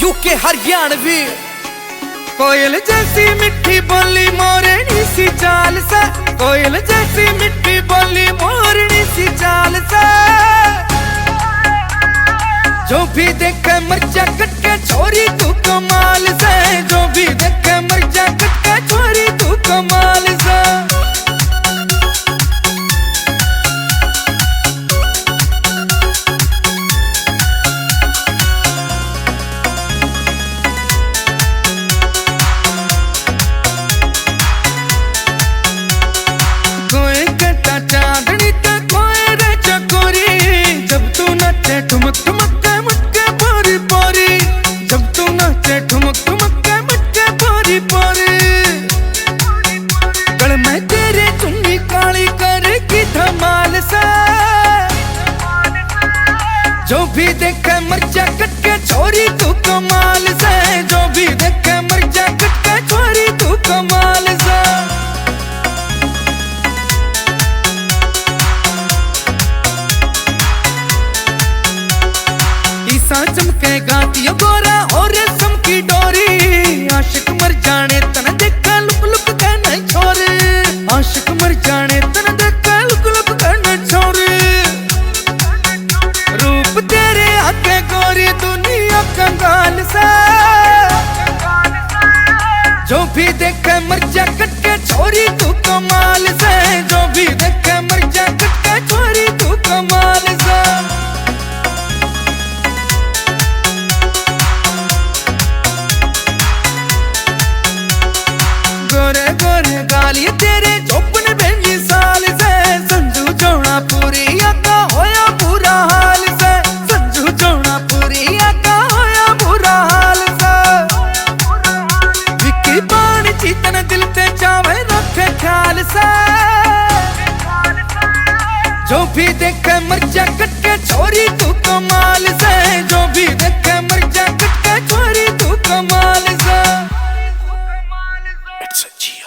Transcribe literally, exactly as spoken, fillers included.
यूके हरियाणवी। कोयल जैसी मीठी बोली मोरनी सी चाल से, कोयल जैसी मीठी बोली मोरनी सी चाल से। जो भी देखे मर जा कट के छोरी तू कमाल से, जो भी देखे मर जा कट के छोरी तू कमाल से। कोई कहता चांदनी तो कोई रे चकोरी, जब तू नाचे ठुमक ठुमक के मटके पोरी पोरी, जब तू नाचे ठुमक ठुमक के मटके पोरी पोरी। गल में तेरे चुन्नी काली करेगी धमाल से। जो भी देखे मर जा कट के छोरी तू कमाल से, जो भी देखे मर जा कट के छोरी तू कमाल से। ईसा चमके गातियों गोरा और रेशम की डोरी। आशिक मर जाने तन देखा लुक लुक के नहीं छोरे। आशिक मर जाने तन देखा लुक लुक के नहीं छोरे। रूप तेरे आगे गोरी दुनिया कंगाल से। जो भी देखे मर जा कट के छोरी तू कमाल से, जो भी देखे मर जा कट के छोरी तू कमाल से। गोरे गोरे गाल ये तेरे चौपन बेमिसाल से, संजू जौनापुरिया का होया बुरा हाल से, संजू जौनापुरिया का होया बुरा हाल से। विक्की पान चीतन दिल ते जावे रखे ख्याल से। जो भी देखे मर जा कट के छोरी तू कमाल से, जो भी देखे मर जा कट के छोरी तू कमाल से। It's a G